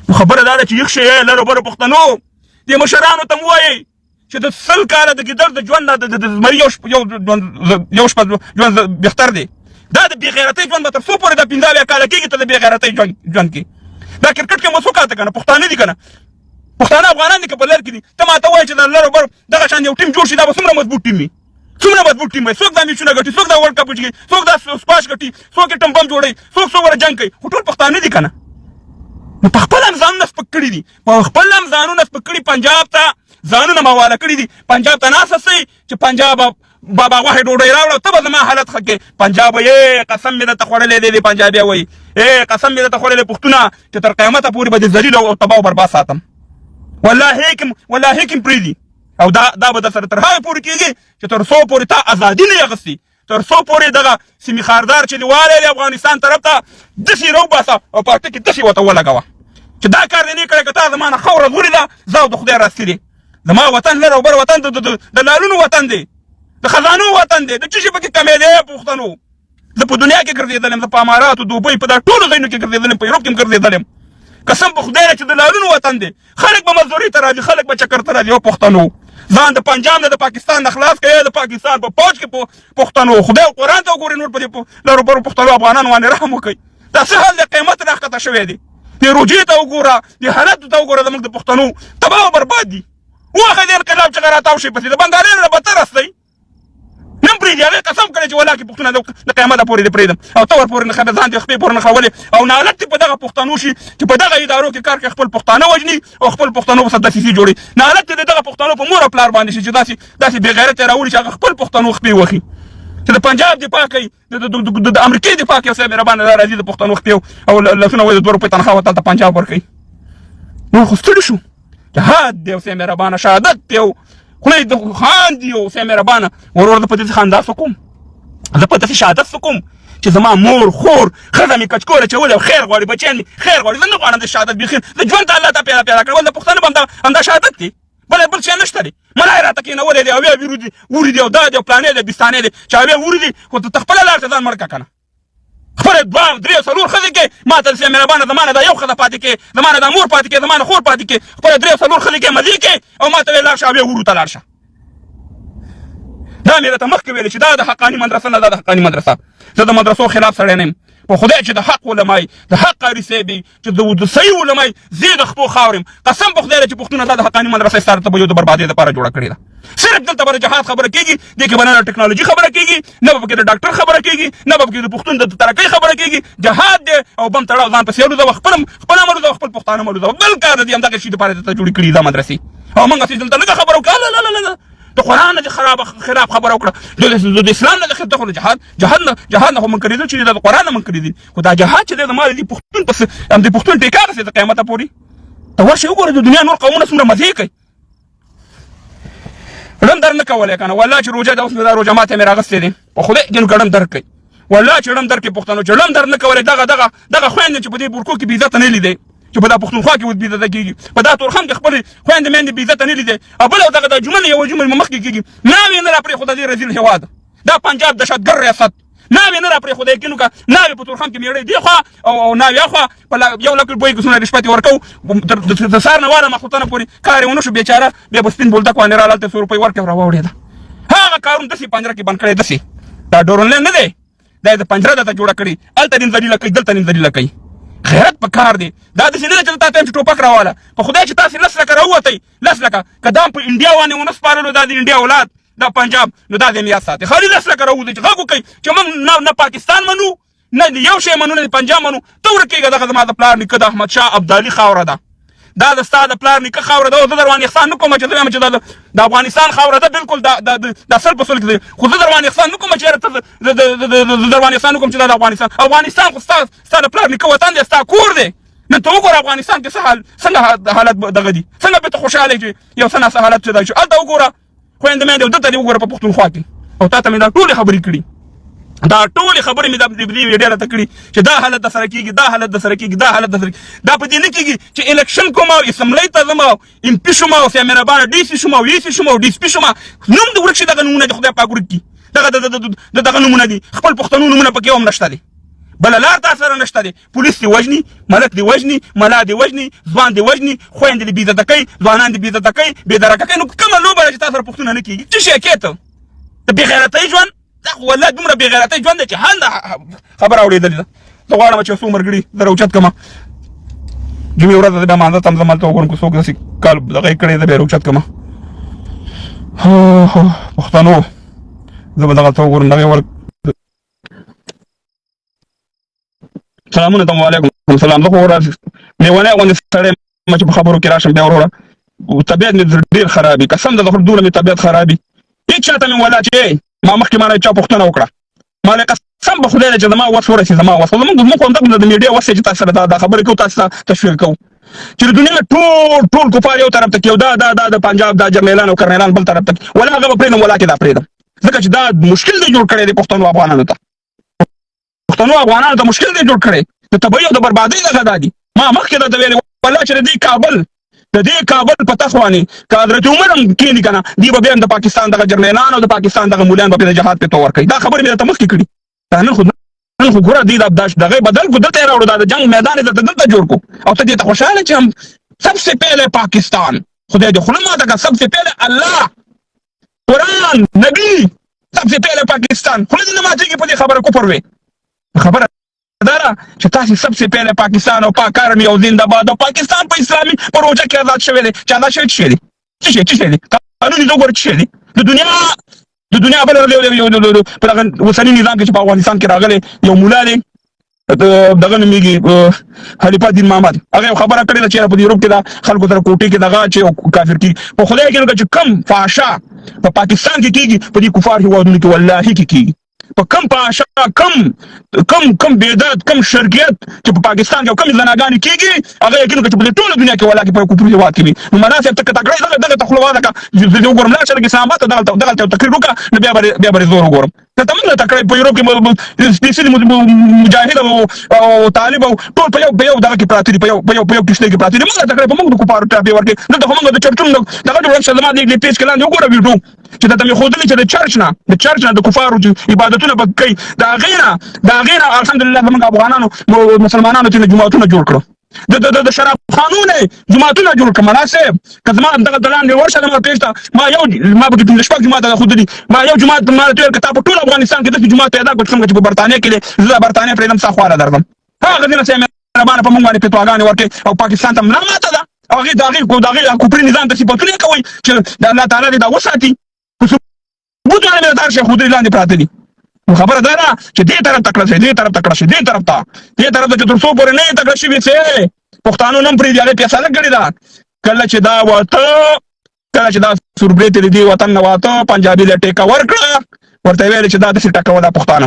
نو خبره دا ده چې یخ شئ لرو برو پښتنو، دې مشرانو ته مو ووایئ چې د 100 کاله د ګیدړ د ژوند نه د زمري یو شپه یو شپه ژوند بهتر دی. دا د بېغیرتۍ ژوند به تر څو پورې دا 75 کاله کېږي ته د بېغیرتۍ ژوند کې؟ دا کرکټ کې مو څوک کاته که نه؟ پښتانه دي که نه؟ پښتانه افغانان دي که په لر کې دي؟ ته ماته وایې چې د لر او بر دغه شان یو ټیم جوړ شي، دا به څومره مضبوط ټیم وي، څومره مضبوط ټیم وي؟ څوک دا میچونه ګټي، څوک دا ورلډ کپ ګټي، څوک دا سکواش ګټي، څوک یې ټمبم جوړوي، څوک څو وره جنګ کوي، خو ټول پښتانه دي که نه؟ نو په خپل هم ځانونه سپک کړي دي، په خپل هم ځانونه سپک کړي، پنجاب ته ځانونه مواله کړي دي. پنجاب ته ناست سئ چې پنجاب بابا غوښې ډوډۍ راوړه، ته به زما حالت ښه کړې. پنجاب یې قسم مې درته خوړلی دی، پنجابی وایي ای قسم مې درته خوړلی پښتونه چې تر قیامته پورې به دې ذلیل او تباه او برباد ساتم. والله کوم، والله کوم پرېږدي. او دا به در سره تر هغې پورې کېږي چې تر څو پورې تا ازادي نه یې اخیستې، تر څو پورې دغه سیمي خاردار چې دې والی دی افغانستان طرف ته داسې راوباسه او په ټکي داسې ورته ولګوه چې دا کار دې نه کړی، که تا زما نه ښه ورځ ولیده، زه او د خدای راستی دی. زما وطن لر او بر وطن د لالونو وطن دی، د خزانو وطن دی، د څه شي پکې کمی دی پښتنو؟ زه په دنیا کې ګرځېدلم، زه په اماراتو، دوبۍ، په دا ټولو ځایونو کې ګرځېدلم، په یوروپ کې هم ګرځېدلم. قسم په خدای چې د لالونو وطن دی، خلک به مزدوري ته راځي، خلک به چکر ته راځي. او پښتنو ځان د پنجاب نه د پاکستان نه خلاص کړئ، د پاکستان په پوځ کې پښتنو خدای او قرآن ته وګورئ، نور په دې لرو برو پښتنو افغانانو باندې رحم وکړئ. دا څه حال دی؟ قیمت راښکته شوی دی. دې روجې ته وګوره، دې حالت ته وګوره، زموږ د پښتنو تباه او برباد دي. وخه دې انقلاب چې راتاو شي پسې د بنګالیانو نه بدتر استئ نن پرېږدي. هغې قسم کړی چې ولاکې پښتونه د قیامته پورې دې پرېږدم او ته ورپورې نه خبر، ځان دې خپې پورې نښولې. او نالت دې په دغه پښتنو شي چې په دغه ادارو کې کار کوي، خپل پښتانه وژني او خپل پښتنو سره دسیسې جوړوي. نالت دې د دغه پښتنو په مور او پلار باندې شي چې داسې داسې بېغیرته یې راوړي چې هغه خپل پښتنو خپې وخي، چې د پنجاب دفاع کوي، د امریکې دفاع کوي. صاحب مهربانه دا راځي د پښتنو خپې او لاسونه وایي، د 2 روپۍ تنخوا ورته هلته پنجاب ورکوي. نور خو ستړي شو. جهاد دی او صاحب مهربانه، شهادت دی او خولۍ د خان دی او صاحب مهربانه ورور. زه په دې خندا څه کوم؟ زه په داسې شهادت څه کوم چې زما مور خور ښځه مې کچکول اچولې او خیر غواړي، بچیان مې خیر غواړي. زه نه غواړم د شهادت، بیخي د ژوند ته الله ته پیدا پیدا کړم. د پښتنه به همدا شهادت دی، بل شی نشته دی. ملا یې راته کېنولی دی، 70 ویرو دي وري دي او دا دی او پلانې دی بستانې دی چې 70 وري دي، خو ته خپله لار ته ځان مړ کړه که نه. خپله دوه درې څلور ښځې کې ما ته داسې مهربانه، زما نه دا یو ښځه پاتې کې، زما نه دا مور پاتې کې، زما نه خور پاتې کې، خپله درې څلور ښځې کې مزې کې او ما ته ویې لاړ شه 70 ورو ته لاړ شه. دا مې درته مخکې ویل چې دا د حقاني مدرسه نه، دا د حقاني مدرسه. زه د مدرسو خلاف سړی نه یم، په خدای چې د حق علمای، د حق قاري صاحب، چې د صحیح علمای زه د خپو خاورم. قسم په خدای چې پښتونه دا د حقاني مدرسه ستاره ته به یو د بربادۍ لپاره جوړه کړې ده. صرف دلته به جهاد خبره کېږي، دې کې به نه ټکنالوژي خبره کېږي، نه به پکې د ډاکټر خبره کېږي، نه به پکې د پښتون د ترقۍ خبره کېږي. جهاد دی او بم تړاو، ځان پسې الوزوه، خپل خپل هم الوزوه، خپل پښتانه هم الوزوه. بل کار د دې همدغه شي دپاره درته جوړې کړي دا مدرسې. او موږ هسې دلته لږه خبره وکړه، لا لا لا لا د قرآن نه خراب خلاف خبره وکړه، د اسلام نه د خو جهاد جهاد نه جهاد نه خو منکرېدل چې د قرآن نه منکرېدل، خو دا جهاد چې دی زما د پښتون پس هم د پښتون ټیکا رسې د قیامته پورې. ته ورشې وګوره د دنیا نور قومونه څومره مزې کوي. ړم در نه کولی که نه، والله چې روژه ده، اوس مې دا روژه ماته مې راغستې دی، په خدای کې نو ګړم در کوي. والله چې ړم در کې پښتنو چې ړم در نه کولی. دغه دغه دغه خویندې چې په دې بورکو کې بې عزته نه لیدی، چې په دا پښتونخوا کې اوس بې عزته کېږي، په دا تورخم کې خپلې خویندې میندې بې عزته نه لیدی. او بله دغه د جمعه نه یوه جمعه مخکې کېږي، ناوې نه راپرېښوده دې رذیل هېواد، دا پنجاب دهشتګر ریاست ناوې نه راپرېښوده. یقین وکړه ناوې په تورخم کې میړی دی خوا او ناوې اخوا په 1 لک روپۍ کې څومره رشوت یې ورکوو، د سهار نه واله ماخوتنه پورې کار یې ونه شو بېچاره. بیا په سپین بولدک باندې راله، هلته څو روپۍ ورکړې او راواوړېده. هغه کارونه داسې پنجره کې بند کړی، داسې دا ډورنلی نه دی، دا یې د پنجره درته جوړه کړې، هلته دې ذلیله کوي، دلته دې ذلیله کوي. غیرت په کار دی. دا داسې نه ده چې تا ته چې ټوپک راواله. په خدای چې تاسې 10 لکه راووتئ، 10 لکه که دا په انډیا باندې ونه سپارلو، دا د انډیا اولاد دا پنجاب نو دا دې یاد ساتي. خالي 10 لکه راووځي چې غږ وکړي چې موږ نه نه پاکستان منو، نه یو شی منو، نه پنجاب منو. ته ورکېږه، دغه زما د پلار نیکه د احمد شاه ابدالي خاوره ده، دا د ستا د پلار نیکه خاوره ده. او زه در باندې احسان نه کوم چې زه وایم چې دا د افغانستان خاوره ده، بالکل دا د 100 په 100 کې، خو زه در باندې احسان نه کوم چې یاره ته زه در باندې احسان نه کوم چې دا د افغانستان، افغانستان خو ستا د پلار نیکه وطن دی، ستا کور دی. نن ته وګوره افغانستان کې څه حال، څنګه حالت دغه دي، څنګه به ته خوشحاله چې یو څه ناڅه حالت چې دا شو. هلته وګوره خویندې میندې، او دلته دې وګوره په پښتونخوا کې. او تا ته مې دا ټولې خبرې کړي، دا ټولې خبرې مې د دې ویډیو راته کړي چې دا حالت د سره کېږي، دا حالت د سره کېږي، دا حالت د سره کېږي. دا په دې نه کېږي چې الیکشن کوم او اسمبلۍ ته ځم او ایم پي شوم او مهربانه ډي سي شوم او ای سي شوم او ډي سپي شوم، نوم دې ورک شي. دغه نومونه دې خدای پاک ورک کړي، دغه د دغه نومونه دي، خپل پښتنو نومونه پکې هم نشته دي. بله لار تا سره نشته دی. پولیس دې وژني، ملک دې وژني، ملا دې وژني، ځوان دې وژني، خویندې دې بېعزته کوي، ځوانان دې بېعزته کوي، بې درکه کوي. نو کومه لوبه ده چې تا سره پښتونه نه کېږي؟ څه شی کې ته د بېغیرتۍ ژوند؟ دا خو والله دومره بېغیرتۍ ژوند دی چې حال خبره اورېدلې ده. زه غواړم چې څو مرګړي زه راوچت کړم. جمعې ورځ ده، بیا مانځه ته هم ځم، هلته وګورم که څوک داسې کال دغه یې کړی، زه بیا راوچت کړم. پښتنو زه به دغلته وګورم دغې ور. سلامونه تم علیکم سلام. زه خو لیونی غوندې سړی یم چې په خبرو کې راشم. بیا وروره طبیعت مې ډېر خراب وي، قسم ده، خو دومره مې طبیعت خراب وي. هېڅ چاته مې ولا چې ما مخکې ما نه چا پوښتنه وکړه، ما له قسم په خدای چې زما وس ورسي، زما وس، زموږ خو همدغه د میډیا وس چې تاسو سره دا خبرې کوو، تاسو ته تشویق کوو چې د دنیا ټول ټول کفار یو طرف ته کیو، دا دا دا د پنجاب دا جرنیلان او کرنیلان بل طرف ته، ولا هغه به پرېږدم، ولا کې دا پرېږدم، ځکه چې دا مشکل دی جوړ کړی دی پښتنو افغانانو ته، پښتنو افغانانو ته مشکل دی جوړ کړی، د تبعی او د بربادۍ دغه دا دي. ما مخکې درته ویلي والله چې د دې کابل، د دې کابل په تخت باندې که حضرت عمر هم کښېني که نه، دوی به بیا هم د پاکستان دغه جرنیلان او د پاکستان دغه مولیان به پرې د جهاد فتوا ورکوي. دا خبرې مې درته مخکې کړي. دا نن خو، نن خو ګوره دوی دا دغه بدل کو، دلته یې راوړو، دا د جنګ میدان یې درته دلته جوړ کو، او ته دې ته خوشحاله چې هم سب سے پہلے پاکستان. خدای دې خوله ماته که، سب سے پہلے الله، قرآن، نبی، سب سے پہلے پاکستان. خوله دې نه ماتېږي په دې خبره، کفر وې. خبره دا ده چې تاسو سب سے پہلے پاکستان او پاک آرمي او زنده باد او پاکستان په اسلامي پروژه کې آزاد شوی دی. چې آزاد شوی څه شی دی؟ څه شی، څه شی دی؟ قانون یې وګوره څه شی دی؟ د دنیا بل یو یو په دغه اوسني نظام کې چې په افغانستان کې راغلی یو مولا دی، دغه نومېږي خلیفه دین محمد، هغه یو خبره کړې ده چې په یورپ کې دا خلکو سره کوټې کې دغه چې کافر کېږي. په خدای کې چې کم فحشا په پاکستان کې کېږي، په دې کفار هیوادونو کې والله کې کېږي. په کم فحشا، کم کم کم بیداد، کم شرکیت چې په پاکستان کې کم زناګانې کېږي، هغه یقین وکړه چې په ټوله دنیا کې والله کې په کفر هیواد کې وي. نو ملا صاحب ته که تکړه دغه دغه ته خوله وازه کړه، زه دې وګورم، لاړ شه اسلام آباد ته، دغلته دغلته یو تقریر وکړه، نو بیا به زور وګورم. ته موږ تکړه په یورپ کې سپېڅلي مجاهد او طالب او ټول په یو دغه کې پراته دي، په یو کښتۍ کې پراته دي. موږ تکړه په موږ د کفارو ټاپې ورکړي. دلته خو موږ د چرچونو دغه جوړ شو. زما دې پیج کې لاندې وګوره ویډیو چې درته مې ښودلې چې د چرچ نه د کفارو چې عبادتونه پکې کوي، د هغې نه الحمدلله زموږ افغانانو مسلمانانو چې جوماتونه جوړ کړو، د شراب خانو نه جوماتونه جوړ کړه. ملا صاحب که زما دغه دلان دی ورشه زما پیج ته، ما پکې پنځه شپږ جومات ښودلي. ما یو جومات ما ته ویل که تا په ټول افغانستان کې داسې جومات پیدا کړو څنګه چې په برتانیا کې دی، زه د برتانیا پرېږدم، ستا خواله درځم. هغه ځینې چې مهربانه په موږ باندې فتواګانې ورکوي او پاکستان ته ملا ماته ده، هغې د هغې کفري نظام ته صفتونه کوي چې د الله تعالی دې دا وساتي. په ثبوت باندې مې د هر شی ښودلي لاندې پراته دي. نو خبره دا ده چې دې طرف ته کړه شي، دې طرف ته کړه شي، دې طرف ته چې تر څو پورې نه تکړه شي چې پښتانو نن پرې هغې فیصله کړې ده. کله چې دا سوربرې ته دې وطن نه واته، پنجابي له ټیکه ورکړه، ورته ویل چې دا داسې ټکوه دا پښتانه.